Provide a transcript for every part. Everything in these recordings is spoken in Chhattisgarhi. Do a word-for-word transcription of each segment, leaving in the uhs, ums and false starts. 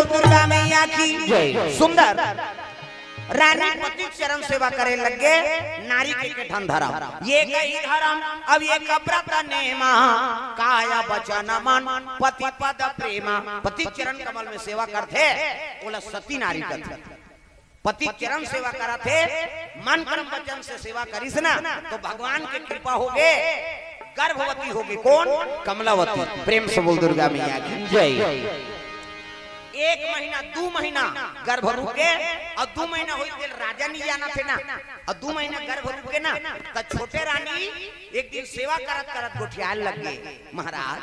दुर्गा मैया की जय। सुंदर रानी पति चरण सेवा करे लगे, नारी के के ठन धरम, ये कही धरम, अब ये कपरत नेमा, काया वचन मन पति पद प्रेमा। पति चरण कमल में सेवा करथे, ओला सती नारी कथे। पति चरण सेवा करत हे, मन कर्म वचन से सेवा करिस ना, तो भगवान के कृपा होगे, गर्भवती होगे। कौन? कमलावती। प्रेम से बोल दुर्गा मैया की जय। एक महीना, दू महीना गर्भ रुके, अउ दू महीना होई तेला राजा नहीं जानथे ना, अउ दू महीना गर्भ रुके ना, त छोटे रानी एक दिन सेवा करत करत गोठियाए लगे, महाराज,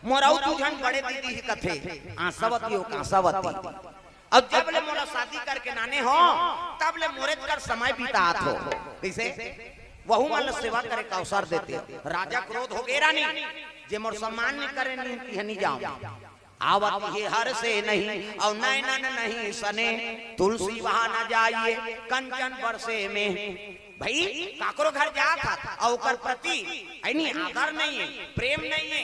मोर अउ दू झन बड़े दीदी ही कथे, आशावती हो, कांसावती। अउ जब ले मोला शादी करके नाने हो, तब ले मोरे कर समय बितात हो। कइसे? वहू मन ल सेवा करे का अवसर देते। राजा क्रोध होगे रानी, जे मोर सम्मान नहीं करे, नहीं, नहीं जाओ। आवत हे हर से नहीं, अउ नैनन नहीं सने, तुलसी वहां न जाइए, कंचन बरसे में। भाई, काकरो घर जात हस, अउ ओकर प्रति, है नी, आदर नहीं है, प्रेम नहीं है,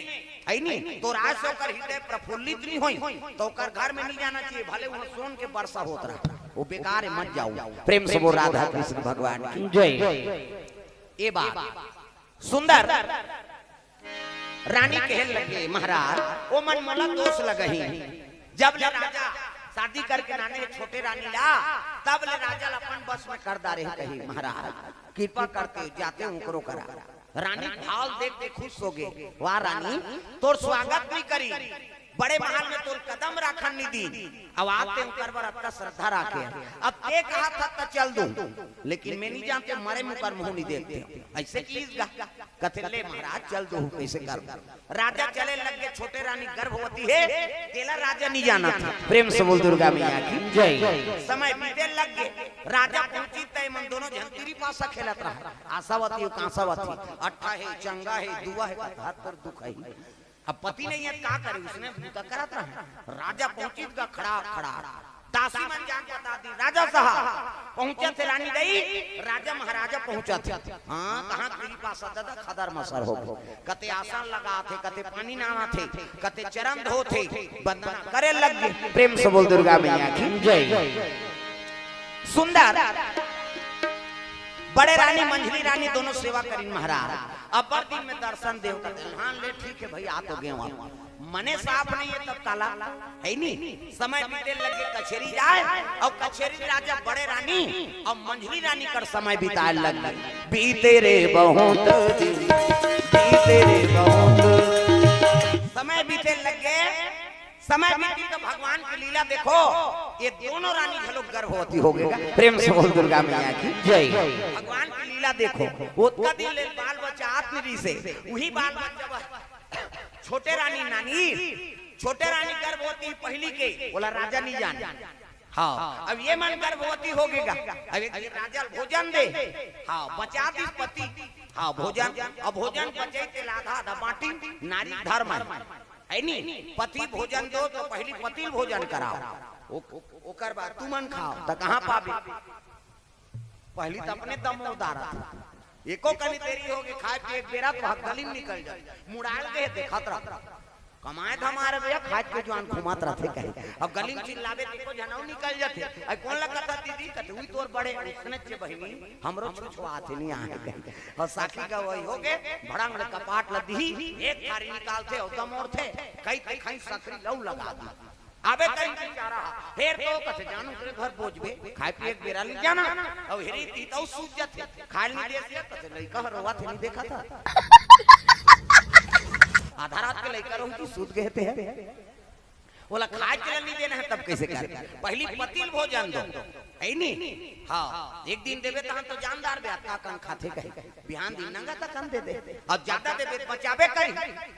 है नी, तो राज से ओकर हृदय प्रफुल्लित नहीं होई, तो ओकर घर में नहीं जाना चाहिए, भले वहां सोन के वर्षा होत रहा, वो बेकार है, मत जाओ। प्रेम से बोल राधा कृष्ण भगवान की जय। ये बात सुंदर रानी कहे लगे, महाराज, ओ मन मोला दोष लगही। जब ले राजा शादी करके नाने हे छोटे रानी ला, तब ले राजा ला अपन बस में कर डारे हे, कही, महाराज, कृपा करते हो, जाते हो ओकरो करा। रानी भाव देख के खुश होगे, वाह रानी, तोर स्वागत नहीं करी, बड़े महल में तोर कदम राखन नहीं दी, अब आते ओकर बर अतका श्रद्धा राखे। अब ते कहा था त चल दूं, लेकिन मैं नहीं जानते, मरे मुकर मुंह नहीं देखते। ऐसे की गा, कथे ले महाराज चल दूं, कैसे कर? राजा चले लग गए, छोटे रानी गर्भवती है, तेला राजा नहीं जाना था। प्रेम से बोल दुर्गा मैया की जय। समय बीते लग गए, राजा पहुंची तय मन दोनों झंतीरी पासा खेलत रहा, आशावती हो, कांसावती, अट्ठा है, चंगा है, दुआ है, हाथ पर दुख है। अब पति नहीं है, का करे, उसने बूता करत रहा। राजा पहुंचित गा खड़ा खड़ा, दासी मन जान बता दी, राजा साहब पहुंचत हे रानी दई, राजा महाराजा पहुंचत हे। हाँ, कहाँ कृपा सदा खदर मसर हो। कते आसन लगात हे, कते पानी नावत हे, कते चरण धोत हे, वंदना करे लग गए। प्रेम से बोल दुर्गा मैया की जय। सुंदर बड़े रानी मंझली रानी दोनों सेवा करिन महाराज। अब्बड़ दिन में दर्शन देव का दिल। हाँ ले ठीक है भाई, आ तो गए वहाँ। मने साफ नहीं है तब काला है नी। समय बीते लगे कचेरी जाए और कचेरी राजा बड़े रानी और मंझली रानी कर समय बिताए लग गए। बीते रे बहुत दिन, बीते रे बहुत। समय बीते लग गए। समय बीती तो भगवान की लीला देखो, ये दोनों रानी घलो गर्भवती हो गए। प्रेम से बोल दुर्गा मैया की जय। भगवान की लीला देखो, ओतका दिन ले बाल बच्चा आत्म री से, वही बाल बच्चा बा-, छोटे रानी नानी, छोटे रानी गर्भवती पहली के, बोला राजा नहीं जान। हाँ, अब ये मन गर्भवती हो गएगा, अब एक दिन राजा भोजन दे, हाँ, बचा दी पति, हाँ, भोजन, अब भोजन बचे तेला आधा आधा बांटी, नारी धर्म है। है नी? पति भोजन दो तो पहली पति ल भोजन कराओ, ओ-, ओकर बाद तुमन खाओ, त कहाँ पाबे? पहली त अपने दम उदारत। एको कनी देरी होगे, खाए पिए के बेरा तो हक गली में निकल जाए, मुड़ाल के देखत रह। कमाए धमाए भैया, खाए के जुआन घुमात रहथे कहे। अब गली में चिल्लाबे त एको झनऊ निकल जाथे। अब कौन लगत दीदी? कथे, "उई तोर बड़े।" उसने चे बहिनी, हमरो छुछुआथे नहीं आहे कहे। और साखी का वही हो गए, भड़ंग ले कपाट ल दिही, एक थारी निकालथे और दमोरथे, कई ते खाई सकरी लऊ लगा दी। आबे कहीं बेचारा, फेर तो कथे जानू तेरे घर बोझबे, खाए पिए के बेरा ले जाना, और हेरी ती तो सूझ जाथे, खाए नहीं दे से, कथे लइका हर रोवा थे नहीं देखा था। आधा रात के लइका रहू की सूत गए थे। बोला खाए के नहीं देना है तब कैसे कर? पहली पति ल भोजन दो, है नी? हाँ, एक दिन देबे तहन तो जानदार बे, अतका कन खाथे कहे। बिहान दिन नंगा तकन दे दे। अब ज्यादा देबे त बचाबे करी।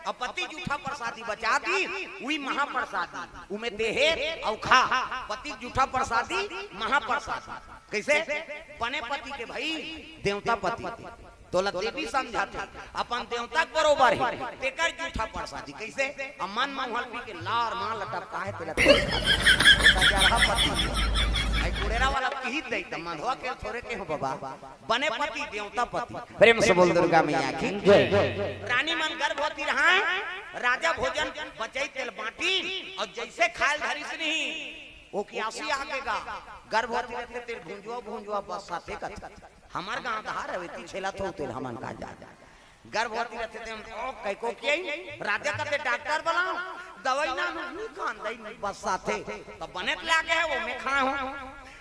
अब पति जूठा प्रसादी बचा दी, उई महाप्रसादी। उमे देहे अउ खा। पति जूठा प्रसादी, महाप्रसादी। कैसे? बने पति के भाई, देवता पति। तोला देवी समझाथे, अपन देवता के बरोबर हे, तेकर जूठा प्रसादी। कैसे? अब मन मौहल पी के लार मां लटक काहे तेला तेल खा। ओकर जरहा पति हे। भाई उड़ेरा वाला किहित दई त मंधवा के थोरे के हो बाबा, बने पति देवता पति। प्रेम से बोल दुर्गा मैया की जय। रानी मन गर्भवती रहा, राजा भोजन बचई तेल बांटी, अउ जइसे खायल धरिस नहीं, ओ की आसी आगे गा, गर्भवती रहते तेल भुंजुआ भुंजुआ बस साथे कथे। हमर गांव दहार हवे ती छेला थो तेल हमन का जा। गर्भवती रहते ते हम ओ कई को के आई, राजा कथे डॉक्टर बुलाओ, दवाई ना नो, नी खान दई बस साथे। त बने त लागे हे, ओ में खड़ा हो,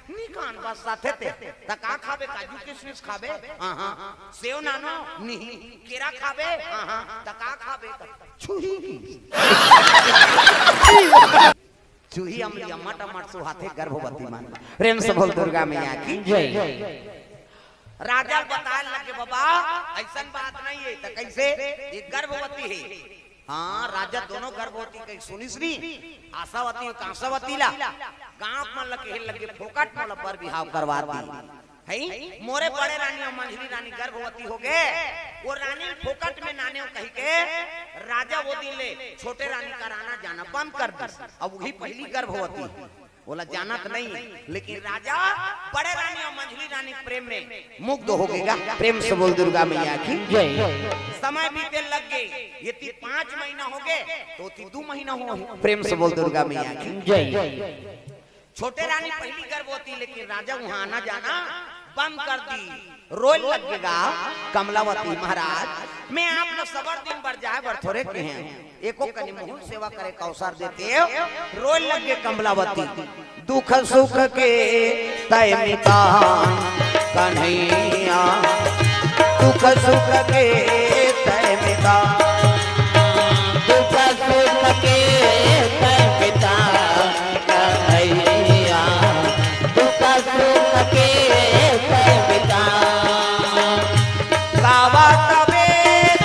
नी खान बस साथे ते। त का खाबे, काजू किशमिश खाबे? हाँ, हाँ। सेव ना नो, नहीं। केरा खाबे? हाँ, हाँ। त का खाबे? छुही। चूही अमली अम्मट अम्मट सुहाथे गर्भवती मन। प्रेम से बोल दुर्गा मैया की जय। राजा बताए लगे, बाबा, अइसन बात नहीं हे। त कइसे? ये गर्भवती हे। हाँ, राजा दोनों गर्भवती कही सुनिस नी, आशावती अउ कांसावती ला। गांव मन ल कहे लगे, फोकट मोला बर बिहाव करवा दी। हई, मोरे बड़े रानी अउ मंझली रानी गर्भवती हो गे। ओ रानी फोकट में नानेव कहिके राजा ओ दिन ले छोटे रानी कर आना जाना बंद कर दिस। अब उही पहिली गर्भवती, ओला जानत नहीं, लेकिन राजा बड़े रानी अउ मंझली रानी प्रेम में मुग्ध हो गे गा। प्रेम से बोल दुर्गा मैया की जय। समय बीते लग गे, ये ती पांच महीना हो गे, त ओ ती दू महीना हो गे। प्रेम से बोल दुर्गा मैया की जय। छोटे रानी पहिली गर्भवती, लेकिन राजा उहाँ आना जाना बंद कर दी। रोए लग गे गा कमलावती, महाराज, मैं आप ला सबर दिन बर जाए बर थोरे कहे हंव, एको कनी मोहन सेवा करे का अवसर देते। रोए लग गे कमलावती। दुख सुख के तैं मितान कन्हैया, दुख सुख के तैं मितान, दुख सुख के तैं मितान कन्हैया, दुख सुख के तैं मितान। गावत वेद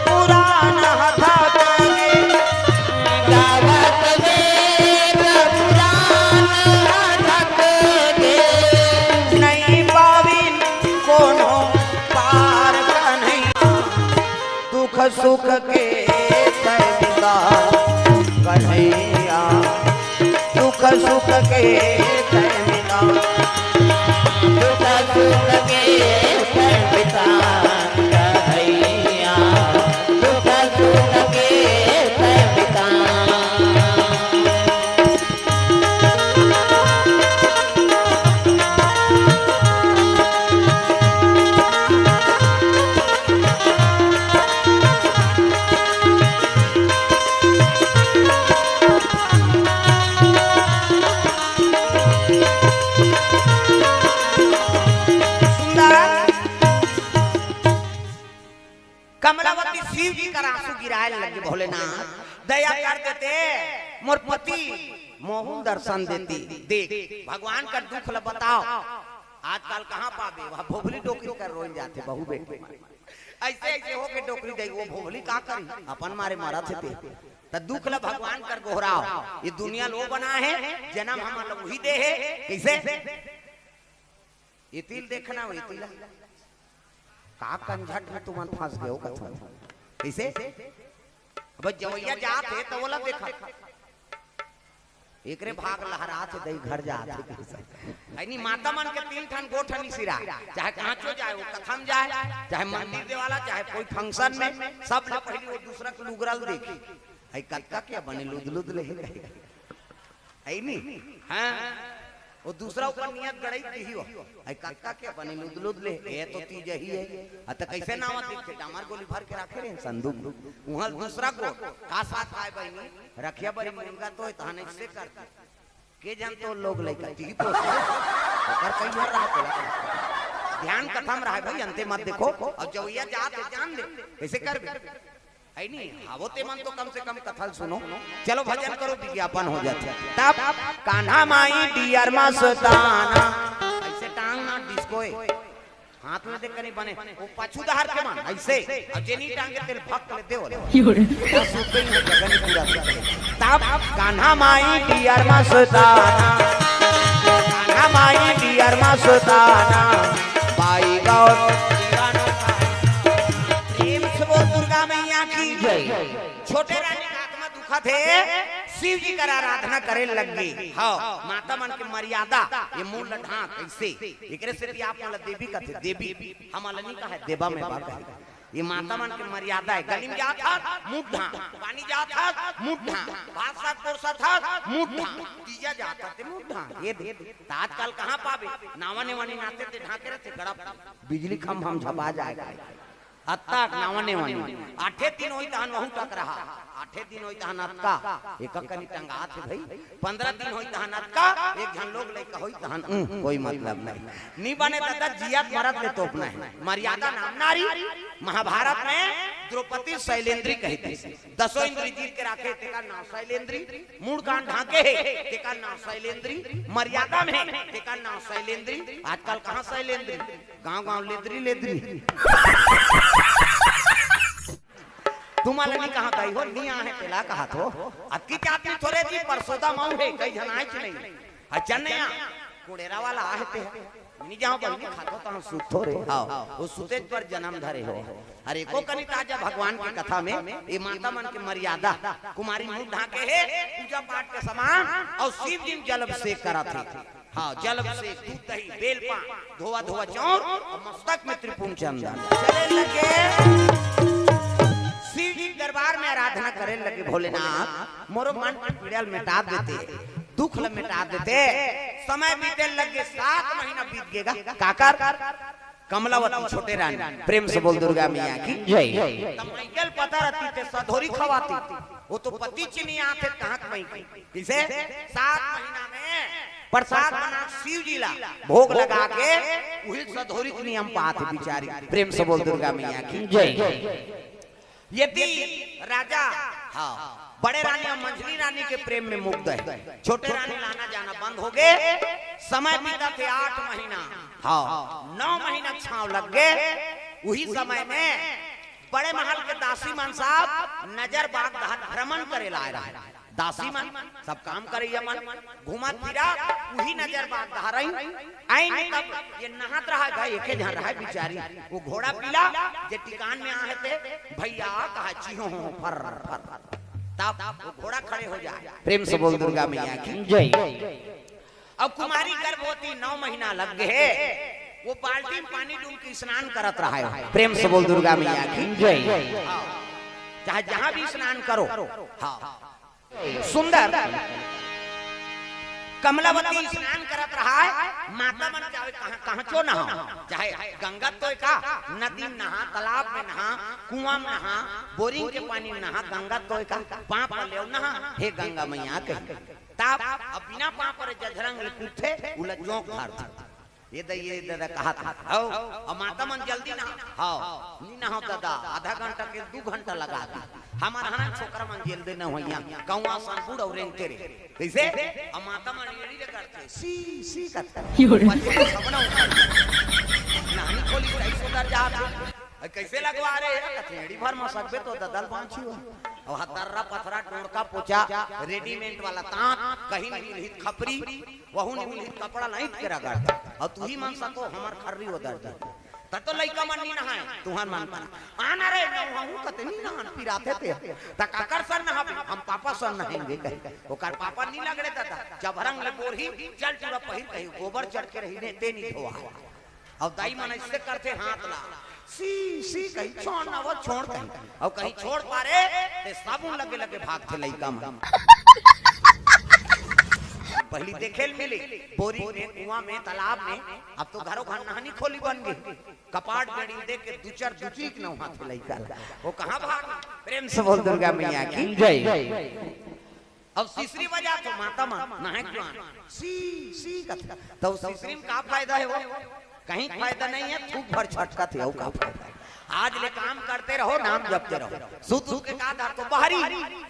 पुराण हथा कहे, गावत वेद पुराण हथा कहे, नहीं पाविन कोनो पार कन्हैया। दुख सुख के तैं मितान कन्हैया, दुख सुख के तैं मितान, दुख सुख के तैं मितान कन्हैया, दुख सुख के तैं मितान। सुंदर। कमलावती शिव जी कर आंसू गिराए लगे, भोलेनाथ दया कर देते, मोर पति मोहू दर्शन देती। देख भगवान कर दुख ल बताओ, आजकल कहाँ पाबे, वह भोभली डोकरी कर रोए जाथे बहू बेटी मन। अइसे अइसे होके डोकरी दई, ओ भोभली का करी, अपन मारे मरत हे ते। त दुख ल भगवान कर गोहराओ, ये दुनिया ल ओ बनाए हे, जनम हमन ल उही दे हे। कइसे? एती ल देखना हो, एती ल। का कंझट में तुमन फंस गे हो कथन। कइसे? अब जवइया जात हे त ओला देखत। एकरे भाग लहरात हे, दई घर जात हे। अइनी माता मन के तीन ठन गोठ निसिरा, चाहे कांचो जाए, ओ कथा म जाए, चाहे मंदिर देवाला, चाहे कोई function में, सब ले पहिली ओ दूसरा के लुगरा ल देखी। अई कतका के बने लुद लुद ले हे। अइनी? हाँ। ओ दूसरा ऊपर नियत गड़ई दिही हो। अई कतका के बने लुद लुद ले, ए तो तीज ही हे। अ त कइसे नावत दिखथे? डामर गोली भर के राखे रहे संदूक। उहाँ दूसरा को का साथ आए बहिनी? रखिया बरी मुनगा तो तहन अइसे कर दे। के जान तो लोग लइका टीवी पोस्ट ओकर कई भर रहा तोला। ध्यान कथा म रहा भाई, अंते मत देखो। अउ जवइया जात हे जान दे, कइसे करबे? अइनी, आवो ते मन तो कम से कम कथा ल सुनो। चलो भजन करो, विज्ञापन हो जाथे। तब कान्हा माई डियर मस्ताना। अइसे टांग ना डिस्को ए। हाथ में देख के नहीं बने। ओ पाछू डहर के मन, अइसे। अउ जेनी टांग के तेल भक्त ले देवल। बस उतने ही है गगन पूरा। तब कान्हा माई डियर मस्ताना। कान्हा माई डियर मस्ताना। बाई गौर। प्रेम से बोल दुर्गा मैया की जय। छोटे रानी का आत्मा दुख थे, शिव जी कर आराधना करे लग गे। हाँ, माता मन के मर्यादा, ये मुंह ल ढांक, ऐसे। एकरे से भी आप मन ल देवी कथे, देवी। हमन ल नहीं कहे, देवा में बा कहे। ये माता मन के मर्यादा हे। गली में जात हस, मुंह ढांक। पानी जात हस, मुंह ढांक। भात साग परोसत हस, मुंह ढांक। तीजा जात हस, ते मुंह ढांक। ये दे। त आजकल कहाँ पाबे? नावा नेवानी नाते ते ढांके रथे, गड़प। बिजली खंभा म झपा जाय। अतका नावा नेवानी। आठे दिन होई तहन वहू टकराहा। आठे दिन होई तहन अतका। एक कनी टंगात हे भाई। पंद्रह दिन होई तहन अतका। एक झन लोग लइका होई तहन, उं, कोई मतलब नहीं। नी बने त, त जियत मरत ले तोपना हे। मर्यादा नाम नारी। महाभारत में द्रौपदी शैलेंद्री कहिथे। दसों इंद्री जीत के राखे, तेकर नाम शैलेंद्री। मूड़ कान ढांके हे, तेकर नाम शैलेंद्री। मर्यादा में हे, तेकर नाम शैलेंद्री। आजकल कहाँ शैलेंद्री? गांव गांव लेदरी लेदरी। तुम्हां ल नी कहा दाई हो, नी आहे तेला कहत हो। अतकी जात नी थोरे जी, परसोदा मऊ हे, कई झन आयच नहीं। अच्छा नया, कोड़ेरा वाला आहे ते। नी जाओ बहिनी खातो तहां सुतो रे। हाँ, वो सुतेज पर जन्म धरे हो। अरे को कनी ताजा भगवान के कथा में, ये माता मन के मर्यादा, कुमारी मुंह ढांके हे, पूजा पाठ के समान, अउ शिव जी म जल अभिषेक करत हे। हाँ, जल अभिषेक, दूध दही, बेल पान, धोवा धोवा चाउर, अउ मस्तक में त्रिपुंड चंदन। चले लगे। शिव जी के दरबार में आराधना करे लगे, भोलेनाथ, मोरो मन के पीड़ा ल मिटा देते, दुख ल मिटा देते। समय बीते लगे, सात महीना बीत गेगा। काकर? कमलावती छोटे रानी, प्रेम से बोल दुर्गा मैया की जय। त माइकल पता रहती ते सधोरी खवाती, वो तो पति चिनी आथे कहाँ के माई की। किसे? सात महीना में प्रसाद बना शिव जी ला भोग लगा के उही सधोरी के नियम पात हे बिचारी। प्रेम से बोल दुर्गा मैया की जय। यदि राजा, हाँ, बड़े रानी अउ मंझली रानी के प्रेम में मुग्ध हे, छोटे रानी लाना जाना बंद हो गे। समय बीतत हे आठ महीना, हाँ, नौ महीना छांव लग गे। उही समय में बड़े महल के दासी मन सब नजर बाग डहर भ्रमण करे ला आए रहे। दासी मन, सब काम करइया मन, घूमत फिरत उही नजर बाग डहर आइन। आइन तब ये नहात रहा गा, एके झन रहा बिचारी, वो घोड़ा पीला, जे टिकान में आहे ते, भैया कहा चिहो हो फर फर। तब वो घोड़ा खड़े हो जाए। प्रेम से बोल दुर्गा मैया की जय। अब कुमारी गर्भवती नौ महीना लग गे हे, वो बाल्टी में पानी डूम के स्नान करत रहा हे। प्रेम से बोल दुर्गा मैया की जय। हाँ। चाहे जहां भी स्नान करो, हाँ। सुंदर कमलावती स्नान करत रहा हे, माता मन चाहे कहाँ, कहाँ चो नहाओ, चाहे गंगा तोय का, नदी में नहा, तालाब में नहा, कुआं में नहा, बोरिंग के पानी में नहा, गंगा तोय का, पाप लेव नहा, हे गंगा मैया कही। तब अब बिना पाप रे जझरंग ले कूदथे, उला जोंक धरथे। ये दई, ये ददा कहत हे। हव, अउ माता मन जल्दी नहा। हव, नी नहाव ददा, आधा घंटा के दू घंटा लगा दे। हमर हना छोकरा मन जल्दी नहवइया, कौआ सन बूढ़ अउ रेंगते रे। कइसे? अउ माता मन एड़ी ले करथे, सी, सी करथे। यो रे। बच्चे के सपना उठा। नहानी खोली सही सुधर जात हे। अरे कइसे लगवा रे? कथे एड़ी भर म सकबे तो ददल बांची हो। अउ हतर्रा पथरा टोड़का पोचा, रेडीमेड वाला तांत, कहीं नी मिलही खपरी, वहू नी मिलही कपड़ा लाइत के रगड़। अउ तुही मन सको हमर खर्री ओदर दे। त तो लइका मन नी नहाय, तुहर मन परा। आना रे, नहाहूं कते नी नहान, पिराथे ते। त काकर सन नहाबे, हम पापा सन नहाएंगे कहे। ओकर पापा नी लगड़े ददा, जबरंग ले बोरही, चल टूरा पहिर कही, गोबर चढ़ के रही ने, ते नी धोआ। अउ दाई मन अइसे करथे हाथ ला, सी, सी कही, छोड़ ना वो, छोड़ कही। अउ कहीं छोड़ पारे, ते साबुन लगे लगे भागथे लइका मन। पहिली देखे ल मिले, बोरी में, कुआं में, तालाब में, अब तो घरो घर नहानी खोली बन गे। कपाट बेड़ी देख के दू चार दुचरी के नहाथे लइका ला। वो कहाँ भाग? प्रेम से बोल दुर्गा मैया की जय। अब सिसरी बजाथे माता मन, नहाय कुआं, सी, सी कथे। त सिसरी में का फायदा हे वो? कहीं फायदा नहीं हे, थूक भर छटकत हे, अउ का फायदा हे? आज ले काम करते रहो, नाम जपते रहो। सुत उठ के का धर तो बहरी,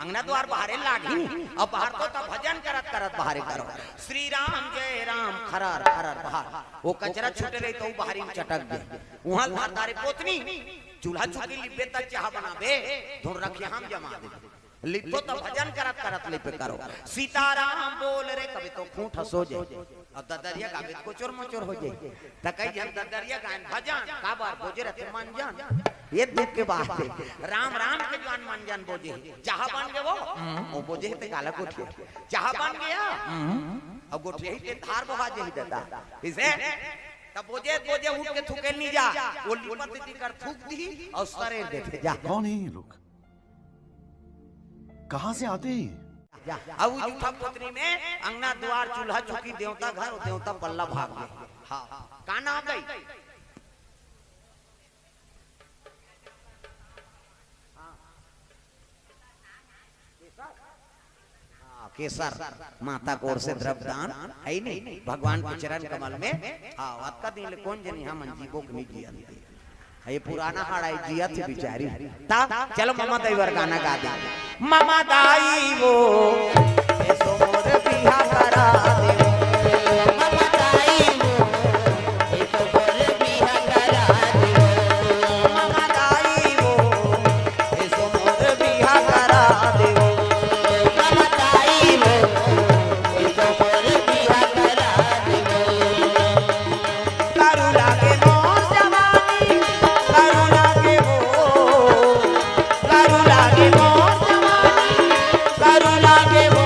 अंगना द्वार बहरे लागही, अउ बहर तो तब भजन करत करत बहरे करो। श्री राम जय राम, खरर खरर बहर। वो कचरा छूटे रही त बहरी में चटक गे। उहां धर दारे पोतनी, चूल्हा चुकी लिबे त चाह बनाबे, धुन रखिया हम जमा देबे। लिपो तो भजन करत करत लिपे करो। सीताराम बोल रे, कभी तो खूंट हंसो जे। अब ददरिया गावे तो कोचर मोचर हो जाए। त कही हम ददरिया गायन भजन, काबर बोजे रहते मंजन। ये दुख के बात है। राम राम के जान मंजन बोजे। जहाँ बन गए वो, वो बोजे ते काला गोठिया। जहाँ बन गया, अब गोठिया ही ते धार बहा जे ही देता। इसे तब बोजे, बोजे उठ के थूके नहीं जा। वो लिपत जी कर थूक दी और सरे देते जा। कौन है ये लोग? कहाँ से आते हैं ये? जा। अब उ जूठा पोतनी में अंगना दुआर चूल्हा चौकी देवता घर और देवता पल्ला भाग गए। हाँ, का नाम गई? हाँ, केसर। माता कोर से द्रव्य दान है ही नहीं, भगवान के चरण कमल में। हाँ, अतका दिन ले कौन जनी हमन जीवो के नहीं जिया। ये पुराना हाड़ा है, जिया थे बिचारी। ता चलो ममा दाई बर गाना गा दे। ममा दाई वो, एसो मोर बिहा करा दे। ममा दाई वो, एसो मोर बिहा करा दे। ममा दाई वो, एसो मोर बिहा करा दे। ममा दाई वो, एसो मोर बिहा करा दे। करू लागे मोर जवानी, करू लागे वो, करू लागे मोर जवानी, करू लागे वो।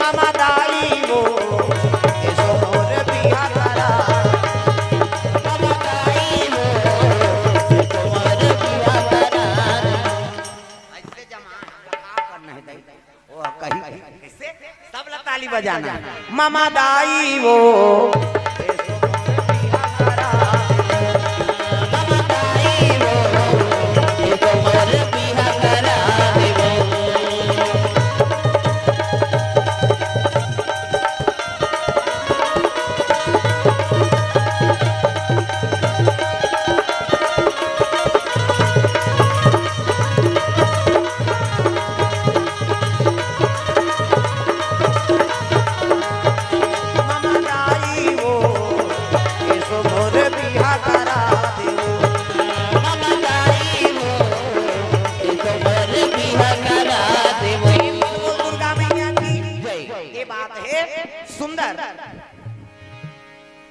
ममा दाई वो, एसो मोर बिहा करा। ममा दाई वो, एसो मोर बिहा करा। ऐसे जमा, का करना है दाई? वो कही, कैसे? सब ला ताली बजाना। ममा दाई वो। ममा दाई वो, एसो मोर बिहा करा देवो। ममा दाई वो, एसो मोर बिहा करा देवो। दुर्गा मैया की जय। ये बात है सुंदर।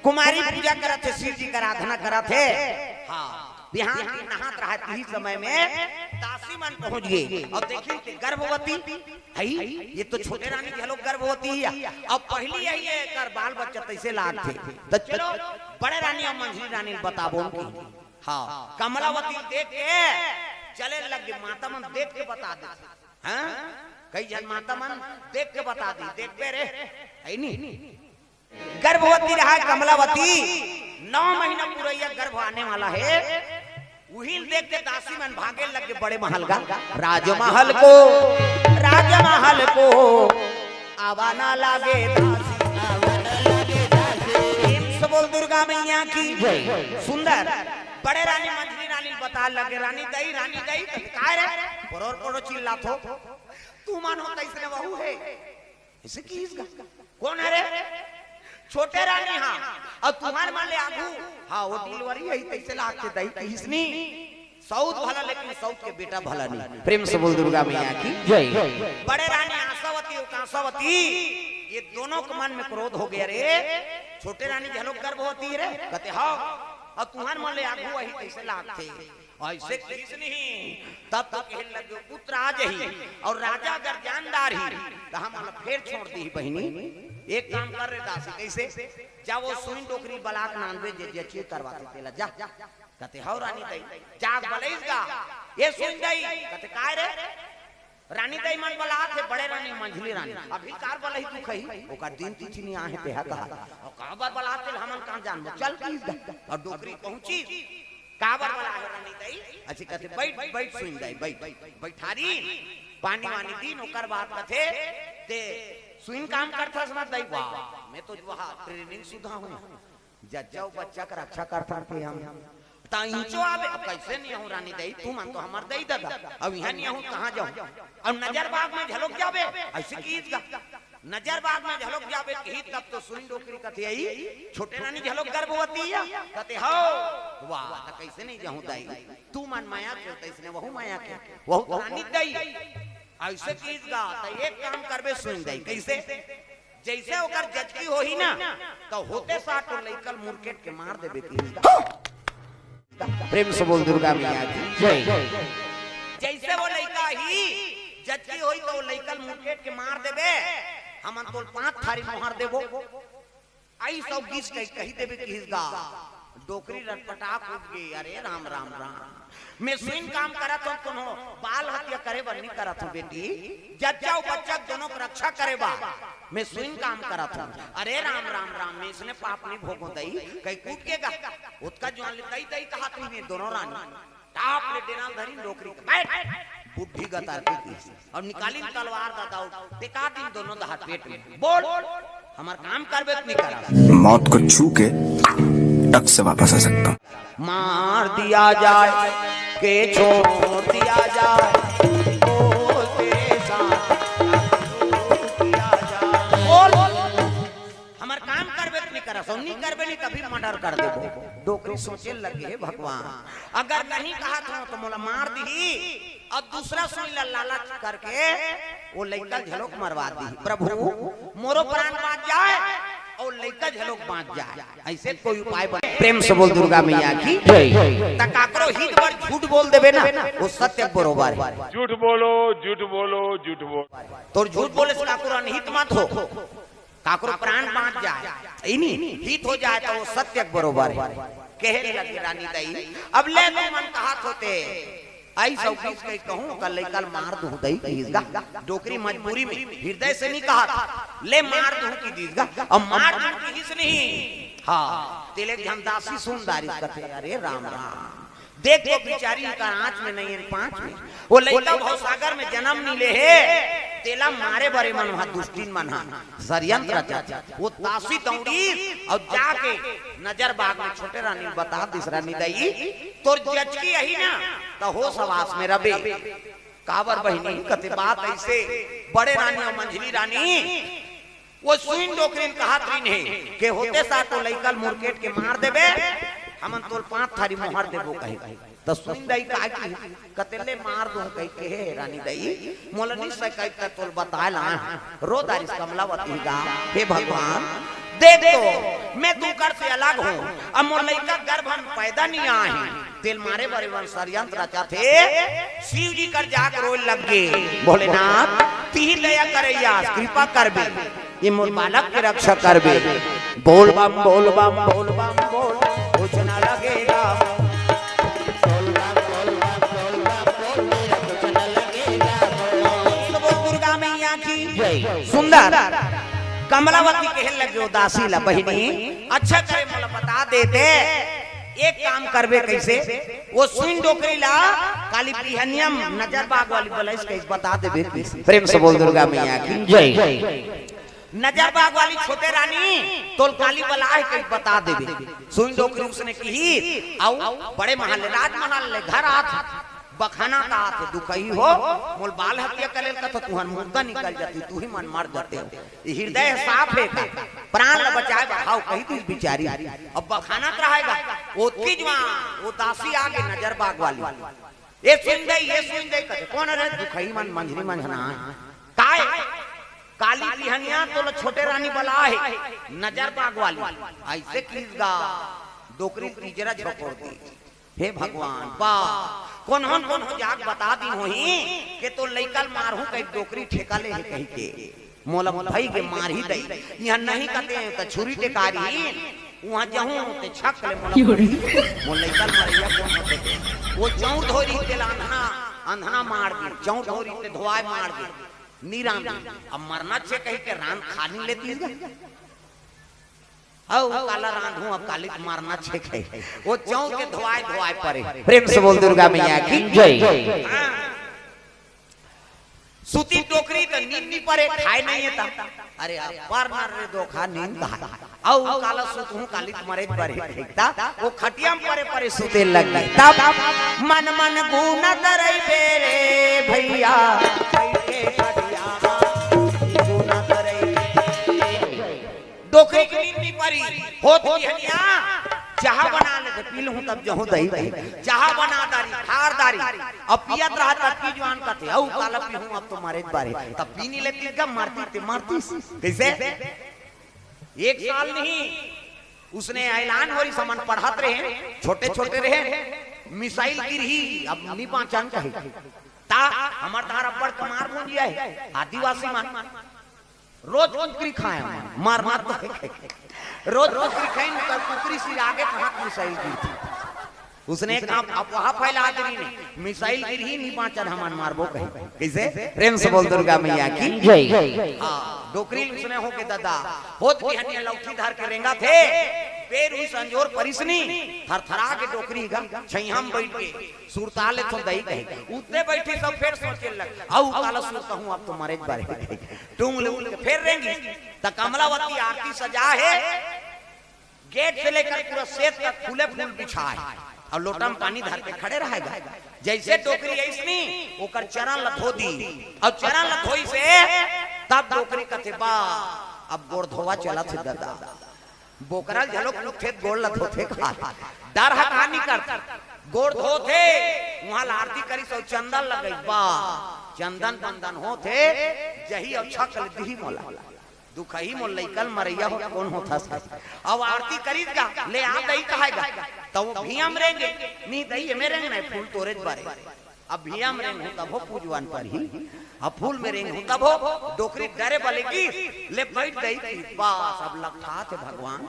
कुमारी पूजा करत हे, शिव जी के आराधना करत हे। हाँ, बिहान के नहात रहत ही समय में दासी मन पहुंच गए और देखिन कि गर्भवती है, ये तो छोटे रानी घलो गर्भवती है। अब पहली यही है कर बाल बच्चा तैसे लाग थे, तो चलो बड़े रानी और मंझली रानी ल बताबो उनकी। हाँ, कमलावती देख के चले लग गए, माता मन देख के बता दे। हाँ, कई जन माता मन देख के बता दी, देख बे रे, है नी? गर्भवती रहा कमलावती, नौ महीना पुरैया गर्भ आने वाला है। उही ल देख के दासी मन भागे लग गे बड़े महल का। राजमहल को, राजमहल को आवा ना लागे दासी, आवा ना लागे दासी। प्रेम से बोल दुर्गा मैया की जय। सुंदर बड़े रानी मंझली रानी ल बता लगे, रानी दई, रानी दई, तो काय रे? परोर परोर चिल्लात हो। तू मानो तैसने वहू है। ऐसे किहिस गा? कोन हरे? छोटे रानी हा। अउ तुंहर मन ले आगू, हाँ, वो डिलीवरी है, तैसे लागथे दई किहिस नी। सऊत भला, लेकिन सऊत के बेटा भला नी। प्रेम से बोल दुर्गा मैया की जय। बड़े रानी आशावती अउ कांसावती, ये दोनों के मन में क्रोध हो गया रे। छोटे रानी घलो गर्भवती रे, कथे, "हाँ, अउ तुंहर मन ले आगू वही तैसे लागथे।" ऐसे किहिस नहीं, तब तो कहन लगे, "पुत्र आ जही, अउ राजा अगर जानदार ही, त हमन ला फेर छोड़ दिही बहिनी। एक काम कर रे दासी, कइसे? जा वो सुइन डोकरी बला के लान दे, जे जची करवाथे तेला, जा।" कथे, "हव रानी दई।" जाके बलइस गा, "ए सुइन दई।" कथे, "काय रे?" "रानी दई मन बलात हे, बड़े रानी, मंझली रानी।" "अभी कार बलही तू कही, ओकर दिन तिथि नी आहे, तेहा कहा।" "अउ काबर बलात हे, हमन कहाँ जानबो? चल किहिस गा।" अउ डोकरी पहुंचिस, "काबर बलाहे रानी दई?" "अच्छा," कथे, "बइठ, बइठ सुइन दई, बइठ।" बइठारिन, पानी वानी दीन, ओकर बाद कथे, "ते सुइन काम करथस ना दई?" "वाह, मैं तो वहाँ ट्रेनिंग सुधा हूँ, जच्चा अउ बच्चा के रक्षा करथन ते हम।" "त इंचो आबे?" "अब कइसे नी आहूँ रानी दई, तुमन तो हमर दई ददा, अब इहाँ नी आहूँ, कहाँ जाहूँ? अब नजर बाग में झलक जाबे।" ऐसे किहिस गा। नजर बाग में झलोक जाबे कही तब तो सुइन डोकरी कथे, "अई, छोटे रानी झलोक गर्भवती या?" कथे, "हव।" "वाह, त कइसे नइ जाहूं दाई? तू मन माया के, तइसने वहू माया के, वहू तो रानी दाई।" अइसे कहिस गा, त एक काम करबे सुइन दाई, कइसे? जइसे ओकर जचकी होही ना, त होते साथ ओ लइका ल मुरकेट के मार देबे कहिस गा। प्रेम से बोल दुर्गा मैया की जय। जइसे ओ लइका ही जचकी होही त ओ लइका ल मुरकेट के मार देबे, हमन तोल पांच थारी मोहर देबो। अइस अउ गीस कहि, कहि देबे कहिस गा। डोकरी रटपटा कूद गे, "अरे राम, राम, राम, में सुइन काम करत हंव, कोनो बाल हत्या करे बर नइ करत हंव बेटी, जच्चा अउ बच्चा दोनों के रक्षा करे बर में सुइन काम करत हंव। अरे राम, राम, राम, में अइसने पाप नइ भोगों दई।" कहि कूद गे गा। ओतका जुवार ले दई, दई कहत रहिन दोनों रानी। टाप ले डेरा ल धरिन डोकरी के, "बैठ।" बुड्ढी गतर के कहिस। अउ निकालिन तलवार ददा, टेका दिन दोनों दहात पेट में। "बोल, हमर काम करबे त नइ करस?" मौत को छू के टक से वापस आ सकता हूँ। मार दिया जाए के छोड़ दिया जाए, बोल तेरे साथ क्या किया जाए। बोल, हमर काम करबे त नइ करस, अउ नइ करबे नइ तभी मर्डर कर देबो। डोकरी सोचे लगे, "हे भगवान, अगर नहीं कहत हंव त मोला मार दिही, अउ दूसरा सुई ला लालच करके ओ लइका ल झलोक मरवा दिही। प्रभु, मोरो प्राण बांच जाए अउ लइका झलोक बांच जाए, अइसे कोई उपाय बने।" प्रेम से बोल दुर्गा मैया की जय। त काकरो हित बर झूठ बोल देबे ना, ओ सत्य के बरोबर हे। झूठ बोलो, झूठ बोलो, झूठ बोलो। तोर झूठ बोले से काकरो अनहित मत हो, काकरो प्राण बांच जाए, इनी हित हो जाए, त ओ सत्य के बरोबर हे। कहे लगे रानी दई, "अब ले तुमन कहत होते, अइस अउ गीस कहि कहूं, ओकर लइका ल मार दूं दई," कहिस गा। डोकरी मजबूरी में हिरदय से नइ कहत, "ले मार दूं," कहि दिस गा। अब मार दूं कहिस नहीं। हां, तेला एक झन दासी सुन डारिस, कथे, "अरे राम, राम, देख तो बिचारी एकर आंच में नइ हे, पांच में। ओ लइका भवसागर में जनम नइ ले हे, तेला मारे बर एमन उहां दुस्टिन मन हा षड्यंत्र रचत हे।" ओ दासी दौड़िस अउ जाके नजर बाग में छोटे रानी ल बता दिस, "रानी दई, तोर जचकी अही ना, त होस हवास में रबे।" "काबर बहिनी?" कथे, "बात अइसे, बड़े रानी अउ मंझली रानी ओ सुइन डोकरी ल कहत रहिन हे के होते साथ ओ लइका ल मुरकेट के मार देबे, हमन तोल पांच थारी मोहर देबो," कहे। त सुइन दई काय कहिस, कथे, "ले मार दूं," कहि कहे, "हे रानी दई, मोला नइ सकय त तोल बताय ला।" रो डारिस कमलावती गा, "हे भगवान, देख तो, मैं तू कर से अलग हंव, अब मोर लइका गर्भ में पैदा नइ आय हे, तेला मारे बर एमन षड्यंत्र रचत हे।" शिव जी कर जाके रोय लग गे, "भोलेनाथ, तिही दया करइया, कृपा करबे, ए मोर बालक के रक्षा करबे।" बोल बम, बोल बम, बोल बम, बोल, कुछ न लगेगा। बोल बम, बोल बम, बोल बम, बोल, कुछ न लगेगा। बोल दुर्गा मैया की जय। सुंदर कमलावती कहे लगे ओ दासी ला, "बहिनी, अच्छा करे मोला बता देते, एक काम करबे कइसे, ओ सुइन डोकरी ला काली बिहनिया म नजर बाग वाली बलाइस कहिस बता देबे।" प्रेम से बोल दुर्गा मैया की जय। नजर बाग वाली छोटे रानी, तोल काली बलाय हे कहि बता देबे। सुइन डोकरी उसने किहिस, अउ बड़े महल ले, राजमहल ले घर आत हे, बखानत हे, "दुखही हो, मोर बाल हत्या करे ल कथस, तुंहर मुर्दा निकल जाती, तुही मन मर जाते हो।" हिरदय साफ हे का, प्राण ल बचाय बर हाव कहि दिस बिचारी। अब बखानत रहे गा, ओतकी जुवार ओ दासी आगे नजर बाग वाली, "ए सुइन दई, ए सुइन दई," कथे, "कोन रे?" "दुखही मन, मंझली मन झन आय।" "काय?" "काली बिहनिया तोला छोटे रानी बलाय हे, नजर बाग वाली।" अइसे किहिस गा, डोकरी तीजरा झपोर दिस। हे भगवान, बा, कोन्हो न कोन्हो जाके बता दिन होही के तोर लइका ल मारहूं कहि डोकरी ठेका ले हे कहिके। मोला भई के मारही दई, इहां नहीं कथे त छुरी टेकारी, उहां जहूं ते छक ले मोला मारही। मोर लइका ल मरइया कोन होथे? ओ चौंर धोरी तेला अंधना, अंधना मार दे, चौंर धोरी ते धोवाय मार दे, नी रांध। अब मरना छे कहिके रांध खा नी लेतिस गा। अउ काला रांधहूं, अब काली के मरना छे कहि। ओ चौंर के धोवाय धोवाय परे। प्रेम से बोल दुर्गा मैया की जय। हां। सुतिस डोकरी त नींद नी परे, खाय नइ हे त। अरे, अब्बड़ नर रे धोखा नींद खाय। अउ काला सुतहूं काली के मरे बर हे त। ओ खटिया म परे परे सुते लग गे। तब मन मन गुनत रहिबे रे भइया, कइके खटिया म गुनत रहिबे। होत बिहनिया चाहा बना ले, पी लूं तब जहूं दई दई। चाहा बना दारी, खार दारी, अब पियत रहा तब की जुआन कथे, "अऊ काला पीहूं, अब तो मरे बारे।" तब पी नी लेती, गम मारती ते मारती। कैसे? एक साल नहीं, उसने ऐलान होरी, समन पढ़त रहे, छोटे छोटे रहे, मिसाइल गिरही, अब नी बाँचन कहे। ता हमर तार अब्बड़ कमार भूंजिया है, आदिवासी मन रोज कुकरी खाए, मारना तो है। रोज कुकरी खाइन, कल कुकरी सिर आगे कहाँ मिसाइल गिरती। उसने काम अफवाह फैला दी ने, मिसाइल गिरही नी बाँचन, हमन मारबो कहे। कैसे? प्रेम से बोल दुर्गा मैया की जय। हाँ, डोकरी उसने हो के दादा, होत बिहनिया लौठी धर के रेंगा थे, बेर हुई संजोर परिसनी, थरथरा के डोकरी गा, छैया म बैठ के, सुरता ले तो दई कहे। उतने बैठी सब फेर सोचे लग, "अऊ काला सुरता हूँ, अब तो मरे बारे।" टूंग ले उठ के फेर रेंगी, त कमलावती आरती सजा है, गेट से लेकर पूरा सेत तक फूले फूल बिछाए, अऊ लोटा म पानी धर के खड़े रहेगा। जैसे डोकरी अइसनी, ओकर चरण ल धो दी, अऊ चरण ल धोई से तब डोकरी कथे, "बा, अब गोड़ धोवा चलत हे दादा।" बोकरा ल घलो कुथे गोड़ ल धोथे का, डर ह कहाँ निकलत। गोड़ धोथे, उहाँ ल आरती करिस अऊ चंदन लगई, बा, चंदन बंदन होथे, जही अऊ छक ले दिही मोला। दुखही मोर लइका ल मरइया हो कोन होथस। अऊ आरती करिस गा, ले आ दई कहाय गा। त ओ भिया म रेंगे, नी दई एमे रेंगना हे, फूल तोरेच बारे। अब भिया म रेंगहूं तभो पूजवान परही, अब फूल म रेंगहूं तभो। डोकरी डरे बले की, ले बैठ दई की, बस अब लकठाथे भगवान।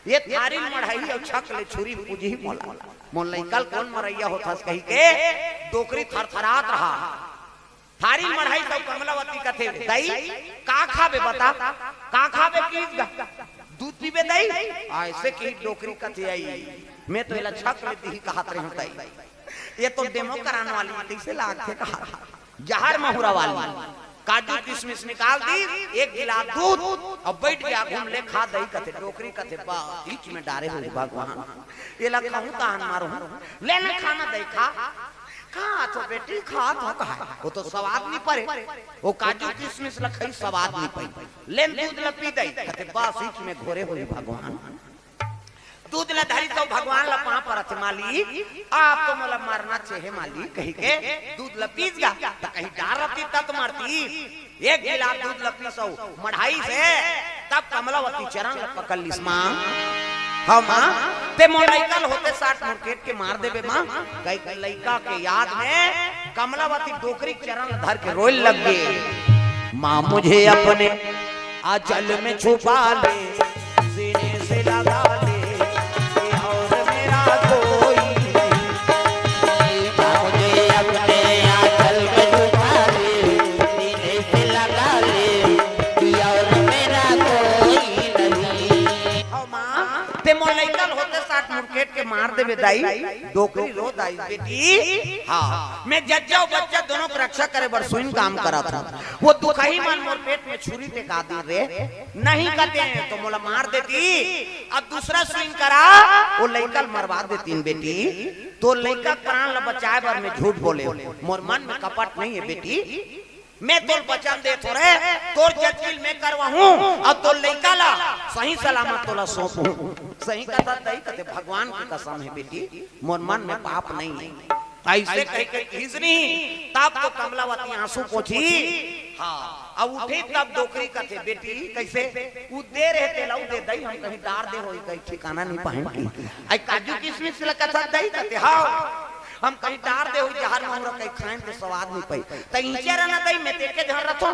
ए थारी ल मढ़ही अऊ छक ले छुरी पूजही मोला। मोर लइका ल कोन मरइया होथस कहिके डोकरी थरथरात रहा। थारी मढ़ाइस अऊ कमलावती कथे, "दई, का खाबे बता? का खाबे?" "पीस गा, दूध पीबे दई?" अइसे कही डोकरी कथे, "अई, मैं तो एला छक ले दिही कहत रहेंव दई। ए तो डेमो करान वाली, कइसे लागथे कहा, जहर महुरा वाली। काजू किसमिस निकाल दी, एक गिलास दूध, अऊ बैठ के आगू म ले खा दई," कथे। डोकरी कथे, "बा, बीच में डारे हो भगवान, एला कहूं तहान मारहूं, ले ना खाना दई खा।" "खात हो बेटी, खात हो," कहा। ओ तो सवाद नी परे। ओ काजू किसमिस ल खई, सवाद नी पई। "लेन दूध ल पी दई।" कथे, "बस, इच में घोरे होही भगवान।" दूध ल धरिस त भगवान ल पांव परत हे, "मालिक, आप तो मोला मरना चाहे मालिक," कहिके दूध ल पीस गा। त कहीं डार रहती तत मरती। एक गिलास दूध ल पीस अऊ मढ़ाइस हे, तब कमलावती चरण ल पकड़ लिस, "माँ, हव माँ, ते मोर लइका ल होते साठ मुरकेट के मार देबे माँ।" कहिके लइका के याद में कमलावती डोकरी चरण ल धर के रोए लग गे। "माँ, मुझे अपने आंचल में छुपा ले, सीने से लगा ले, कि और मेरा कोई नहीं।" माँ, मुझे अपने आंचल में छुपा ले, सीने से लगा ले, कि और मेरा कोई नहीं। हव माँ, ते मोर लइका ल होते साठ मुरकेट के मार देबे दई। डोकरी रो दई, "बेटी, हाँ, मैं जज्जा अऊ बच्चा दोनों के रक्षा करे बर सुइन काम करत हंव। ओ दुखही मन मोर पेट में छुरी टेका दिन रे, नहीं कते तो मोला मार देती, अब दूसरा सुइन करा, ओ लइका ल मरवा देतीन बेटी। तोर लइका के प्राण ल बचाए बर मैं झूठ बोले हंव, मोर मन में कपट नहीं हे बेटी। मैं तोला वचन देत हंव रे, तोर जचकी ल मैं करवाहूं, अऊ तोर लइका ला सही सलामत तोला सौंपहूं।" सही कथस दई कथे, "भगवान की कसम हे बेटी, मोर मन में पाप नहीं हे।" अइसे कहिके कहिस नहीं, तब तो कमलावती आंसू पोंछी। हाँ, अब उठे तब डोकरी कथे, "बेटी, कइसे?" "ऊ दे रहे तेला, ऊ दे दई, हम कहीं डार दे होही, कहीं ठिकाना नहीं पाएंगे।" अई काजू किसमिस ल कथस दई कथे, "हाँ।" हम कहीं डार दे होही, जहर महुरा कहीं खाएन त सवाद नहीं पई। त इंचे रहना दई, मैं तेके झर रथों।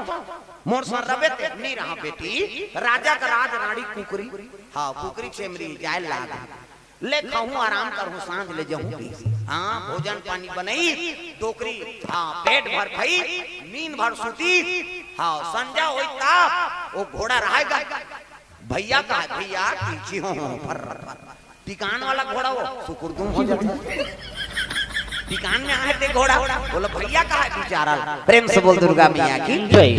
मोर संग रबे ते, नहीं रहा बेटी। राजा का राज रानी कुकरी। हाँ, कुकरी छेमरी जाए लाग। ले खाहूं, आराम करहूं, सांझ ले जाहूं पीस। हाँ, भोजन पानी बनई, डोकरी, हाँ, पेट भर खाई, नींद भर सूती। हाँ, संजा होई ता, ओ घोड़ा रहेगा। भैया का है, भैया, पीछे हो, हो, फर, फर। टिकान वाला घोड़ा हो, सुकुरदुम हो जाता। टिकान में आहे ते घोड़ा, बोलो, "भैया का है बेचारा।" प्रेम से बोल दुर्गा मैया की जय।